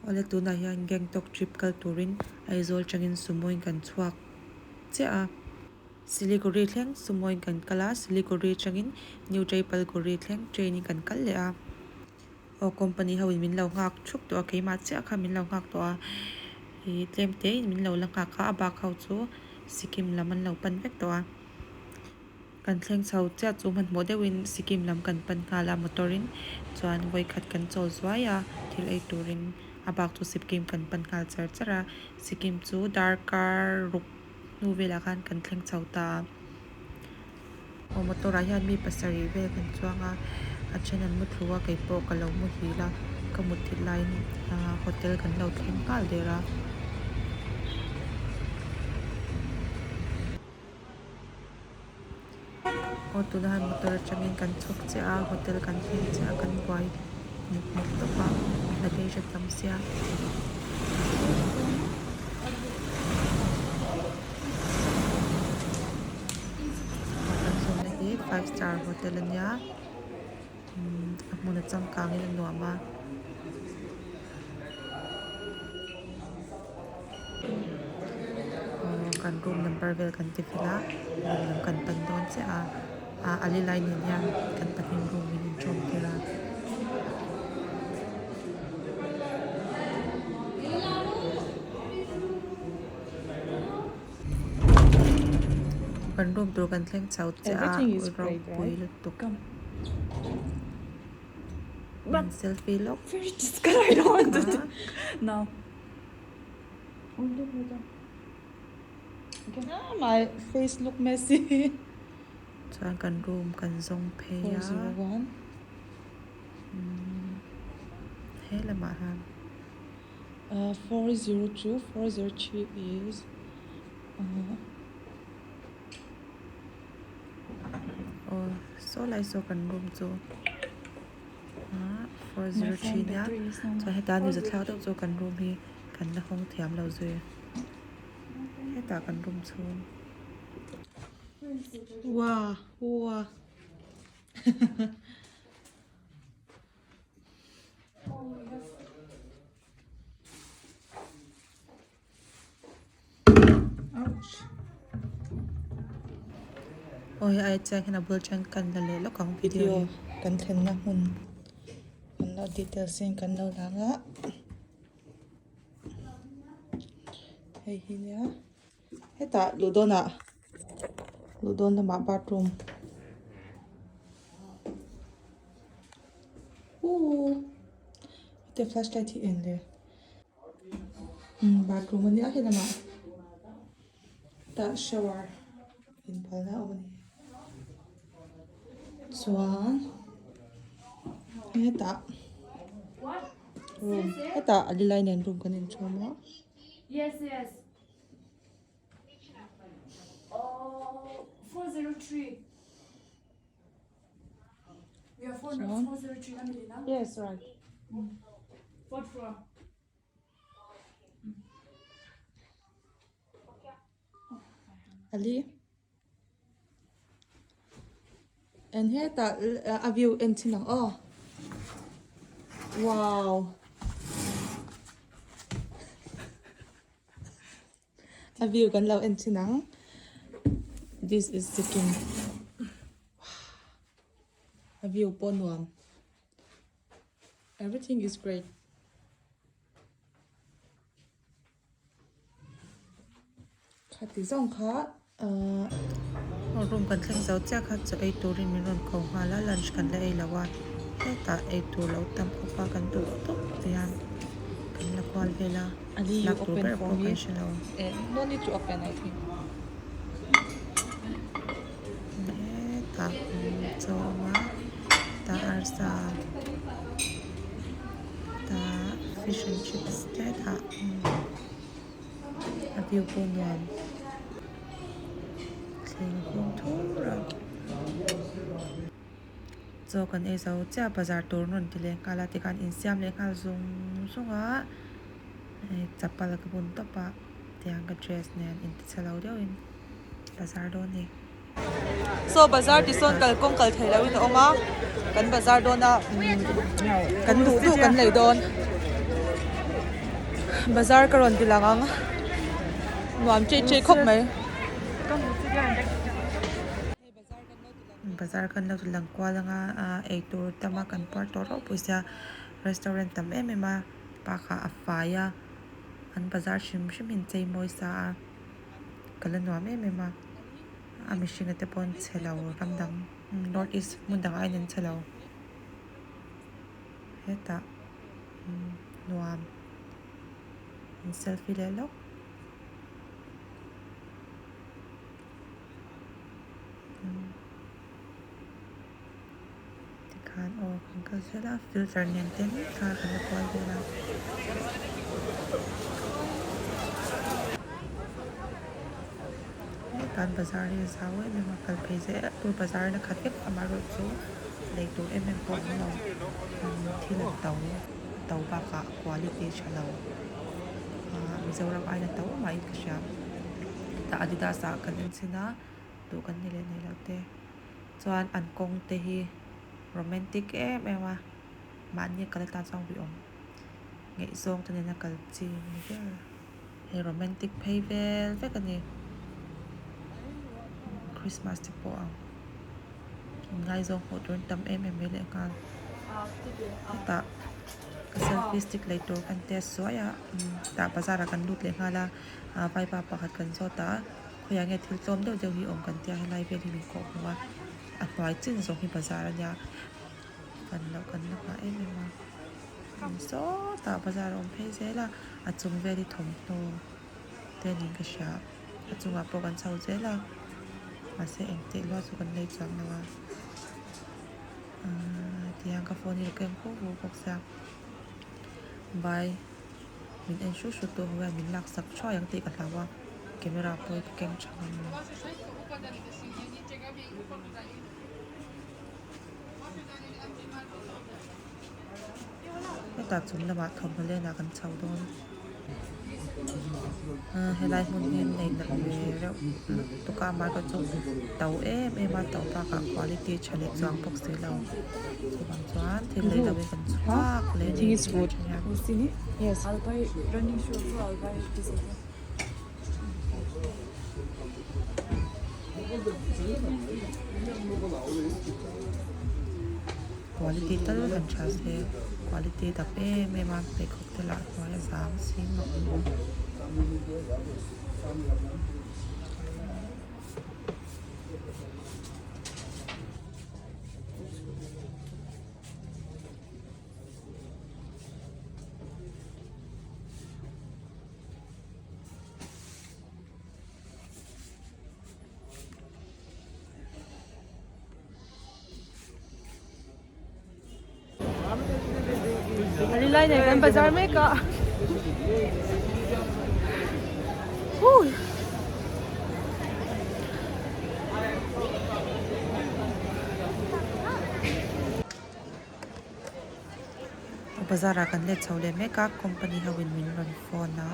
Awle tunah hian Gangtok trip kal turin Aizawl tangin sumo in kan chhuak chiah a. Siliguri thleng sumo in kan kal a, Siliguri tangin New Jaipalguri thleng train in kan kal leh a. Aw company ho in min lo nghak thup tawh a, keimah chiah kha min lo nghak tawh a, ih tlem te in min lo la nghak a, a bak ho chu Sikkim lam an lo pan vek tawh a. Kan thleng chho chiah chu hmanhmawh deuhin Sikkim lam kan pan nghal a motor in chuan vawikhat kan chawl zuai a, thil ei turin a bak chu Sikkim kan pan nghal char char a, Sikkim chu darkar ruk hnu velah khan kan thleng chho ta a. Aw motor ah hian mi pasarih vel kan chuang a, a then an mu thlu a keipawh ka lo muhil a, ka mut thil laiin ah hotel kan lo thleng nghal der a. Aw tuna han motor atangin kan chhuk chiah a hotel kan thleng chiah a kan buai muk muk tawp a luggage a tam sia. Kan zawmna hi five star hotel a nia umm a hmun a changkangin a nuam a. Aw kan room number vel kan ti fel a room lam kan pan dawn chiah a ah a lilai nen hian kan pahnih room min inṭawm tir a. Kan room tur kan thleng chho chiah a ropui lutuk. Kan selfie lawk a chuan kan room kan zawng phei a umm he lamah hian. Aw saw lai saw kan room chu ah 403 nia chuan heta nuihza thlak deuh chu kan room hi kan la hawng thiam lo zui hetah kan room chhung. Wow wow Aw hei ai chiang hian a bul atang kan la leh lawk ang video hi. Kan thlenna hmun kan lo details in kan lo lang a hei hi nia hetah luh dawnah luh dawn lamah bathroom ooh hetiang flashlight hi eng le. Bathroom a nia he lamah tah shower inbualna a awm a ni chuan hetah room hetah a lilai nen room kan inchhawm a. Ali and hetah a view en chin ang aw wow a view kan lo en chin ang this is Sikkim a view pawh nuam everything is great. Khati zawng kha ahh. Room kan thleng zo chiah kha chaw ei turin min rawn ko nghal a lunch kan la ei lo a hetah ei tur lo tam khawp a kan duh tawp tihian kan la kual vel a lak tur ber pawh kan hre lo. Hetah chaw a awm a tah arsa tah fish and chips te tah a view pawh nuam thleng hung thur a chaw kan ei zo chiah bazar tur an rawn ti leh nghal a tikhan insiam leh nghal zung zung a hei chapal ka bun tawp a tiang ka dress nen inti chhe lo deuhin bazar dawn a ni. Saw bazar ti sawn kalkawng kal thei loin a awm a kan bazar dawn a kan duh duh kan lei dawn. Bazar ka rawn ti lang ang. Nuam chei chei khawp mai. Bazar kan lo ti lang kual anga eitur tam a kan puar tawh rauh pawh sia restaurant tam em em a bakah a fai a an bazar hrim hrim hi an chei mawi sa a ka la nuam em em a a mihring a te pawh an chhe lo ram dang north east hmun dang aiin an chhe lo hetah nuam an selfie leh lawk. Tikhan aw kan kal zel a filter nen ten thla kan la kual vel a. Hetan bazar hi a zau em em a kal phei zel tur bazar in a khat vek amaherawh chu lei tur em em pawh a awm lo thil an to a to bakah quality tha lo ahh Mizoram aiin a to mahin ka hria tah Adidas ah kan en chhin a duh kan ni leh nei lo te chuan an kawng te hi romantic em em a mahni a kal atan chuan uiawm ngaihzawng te nena kal chi ni ber hei romantic phei vel vek a ni christmas te pawh ang inngaizawng hmuh tur an tam em em mai leh nghal hetah ka selfie stick lei tur kan test zuai a tah bazar ah kan lut leh nghal a ah vaipa pakhat kan zawt a khawiah nge thil tlawm deuh deuh hi awm kan tia helai vel hi min kawh hmuh a a hnuai chin zawng hi bazar a nia fan loh kan la nghah em em a sawtah bazar a awm phei zel a a chung vel hi thawmhnaw te niin ka hria a chungah pawh kan chho zel a mahse engteh luat chu kan lei chuang lo a ahh tihian ka phone hi ka keng fo fo bawk sia vai min en hrut hrut tu ho hian min laksak thuai ang tih ka hlau a camera pawh hi ka keng tha ngam lo. Hetah chung lamah thawmhnaw lenah kan chho dawn. Helai hmun hi an nei nalh ve reuh lutuk a amaherawh chu to em em a to bakah quality tha leh chuang bawk si lo chuvang chuan thil lei lovin kan chhuak leh a ni Quality tal han tha se quality dap em em a pheikhawk te lah hnuai a zang si mak. Lai nei kan bazar mek a Hui Bazar ah kan let chho leh mek a company ho in min rawn phone a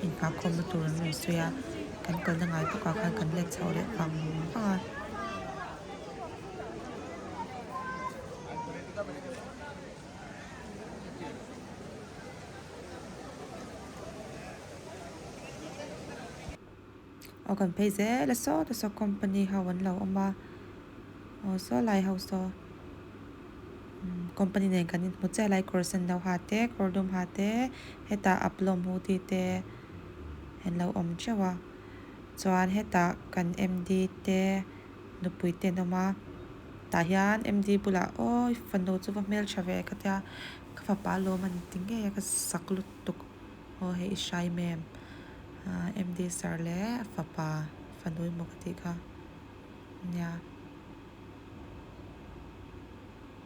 inhahkhawm na tur an rawn sawi a kan kalna ngai bawk ah khan kan let chho leh vang vang a. Aw kan phei zel a saw ta saw company ho an lo awm a aw saw lai ho saw company nen kan inhmu chiah lai kawr sen lo ha te kawr dum ha te hetah aplawm hoodie te an lo awm teuh a chuan hetah kan M_D te nupui te an awm a tah hian M_D bulah aw fanu chu va hmeltha ve ka tia ka fapa lawm a ni ti ngei a ka sak lutuk aw hei i hrai mem. MD sir leh a fapa fanu emaw ka tih kha nia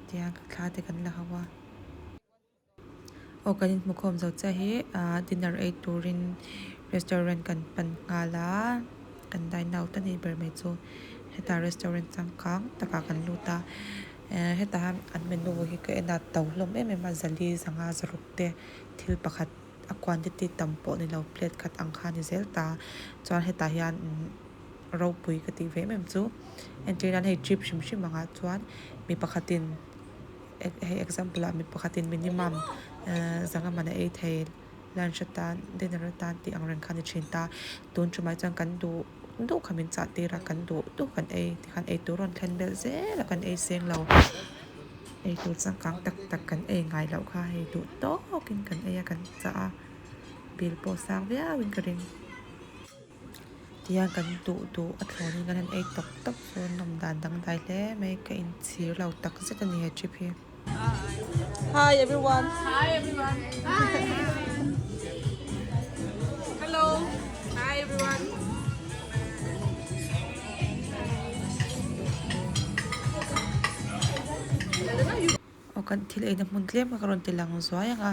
tiang thla te kan la ho a aw kan inhmu khawm zo chiah hi ah dinner ei turin restaurant kan pan nghal a kan dine out a nih ber mai chu hetah restaurant changkang takah kan lut a eh hetah hian an menu hi ka en a to hlawm em em a zali zanga zaruk te thil pakhat. a quantity tam pawh ni lo plate khat ang kha a ni zel ta chuan hetah hian ropui ka tih ve em em chu entir nan hei trip hrim hrim angah chuan mi pakhatin hei example ah mi pakhatin minimum zanga man a ei thei. Lunch atan dinner atan tih ang reng kha a ni thin ta. Tun tumah chuan kan duh duh kha min chah tir a, kan duh duh kan ei tikhan eitur rawn thlen belh zel a kan ei seng lo. Eitur changkang tak tak kan ei ngai loh kha hei duh tawkin kan ei a kan chah a, bill pawh sang viauin ka ring. Tihian kan duh duh a thlawnin kan han ei tawp tawp chu nawm dan dangdai hle mai ka inchhir lo tak zet a ni he trip hi. Hi everyone. Hi everyone. Hi. Hello. Hi everyone. Aw kan thil eina hmun tlem kha ka rawn ti lang zuai ang a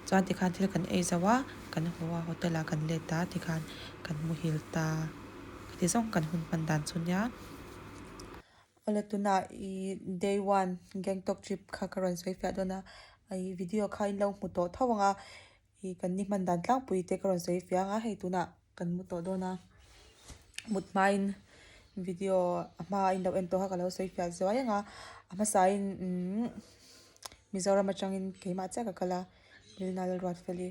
chuan tikhan thil kan ei zo a kan haw a hotel ah kan let a tikhan kan muhil ta ti zawng kan hun hman dan chu nia. Awle tunah ih day one Gangtok trip kha ka rawn sawi fiah dawn a ih video kha in lo hmu tawh tho ang a ih kan ni hman dan tlangpui te ka rawn sawi fiah ang a hei tunah kan mu tawh dawn a mut hmain video a hma in lo en tawh kha ka lo sawi fiah zuai ang a a hmasain umm Mizoram atangin keimah chiah ka kal a Milna Lalruatfeli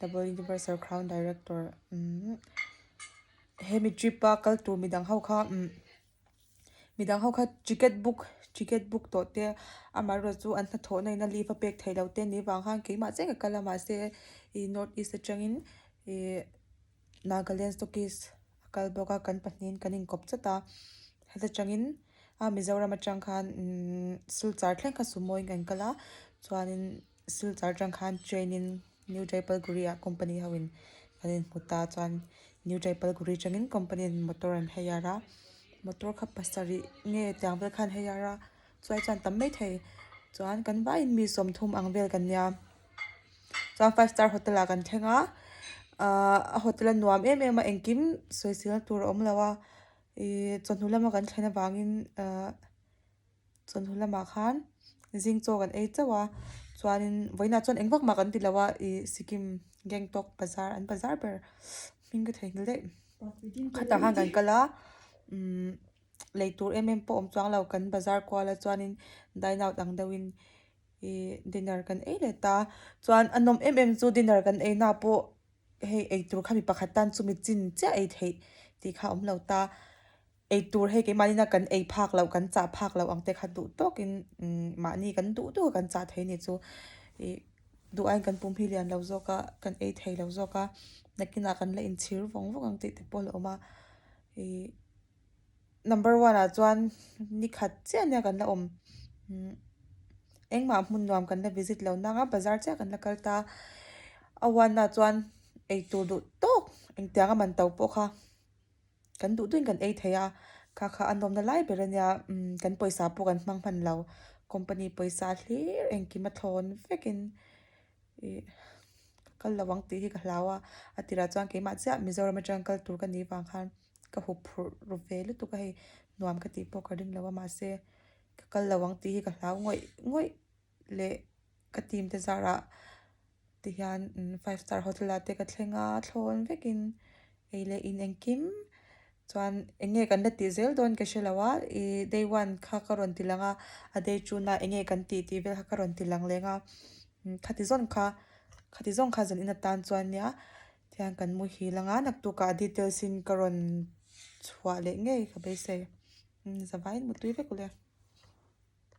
Double Universal Crown Director umm hemi trip a kal tur midang ho kha umm. Midang ho kha ticket book ticket book tawh te amaherawh chu an hnathawh na in a leave a pek theih loh te ni vang khan keimah chiah ka kal a mahse ih north east atangin ih nagaland stockist a kal bawk a kan pahnihin kan inkawp chawt a heta tangin a mizoram atang khan imm silchar thleng kha sumo in kan kal a chuanin silchar atang khan train in new jalpaiguri ah company ho in kan inhmu ta chuan new jalpaiguri atangin company in motor an hire a motor kha pasarih nge tiang vel khan hire a chuai chuan tam maithei chuan kan vaiin mi sawmthum ang vel kan nia chuan five star hotel ah kan thleng a ahh a hotel a nuam em em a engkim sawisel tur a awm lo a ih chawhnu lama kan thlen avangin ahh. Chawhnu lamah khan zing chaw kan ei chauh a chuanin vawiinah chuan eng vak mah kan ti lo a ih Sikkim Gangtok bazar an bazar ber hming ka theihnghilh daih khatah khan kan kal a umm lei tur em em pawh awm chuang lo kan bazar kual a chuanin dine out ang deuhin ih dinner kan ei leh ta chuan a nawm em em chu dinner kan ei na pawh hei eitur kha mi pakhat tan chumi chin chiah ei theih tih kha a awm lo ta. Eitur hei keimahni kan ei phak loh kan chah phak loh ang te kha duh tawkin mahni kan duh duh a kan chah thei ni chu ih duh aiin kan pum hi lian lo zawk a kan ei thei lo zawk a nakinah kan la inchhir vawng vawng ang tih te pawh a la awm a ih number one ah chuan ni khat chiah ania kan la awm engmah hmun nuam kan la visit lo nang a bazar chiah kan la kal ta a one ah chuan eitur duh tawk engtiang a man to pawh kha. Kan duh duhin kan ei thei a, kha kha a nawmna lai ber a nia umm kan pawisa pawh kan hmang hman lo company pawisa hlir engkim a thlawn vekin ih ka kal lo ang tih hi ka hlau a, a tirah chuan keimah chiah Mizoram atang kal tur ka nih vang khan ka hup phurh ru ve lutuk a hei nuam ka tih pawh ka ring lo a mahse ka kal lo ang tih hi ka hlau ngawih ngawih leh ka team te zarah tihian five star hotel ah te ka thleng a thlawn vekin ei leh in engkim chuan eng nge kan la tih zel dawn ka hre lo a ih day one kha ka rawn ti lang a a day two na eng nge kan tih tih vel kha ka rawn ti lang leng a khati zawn kha khati zawng kha zan in atan chuan nia tihian kan muhil ang a naktuk ah details in ka rawn chhuah leh ngei ka beisei zavaiin mutui vek ule.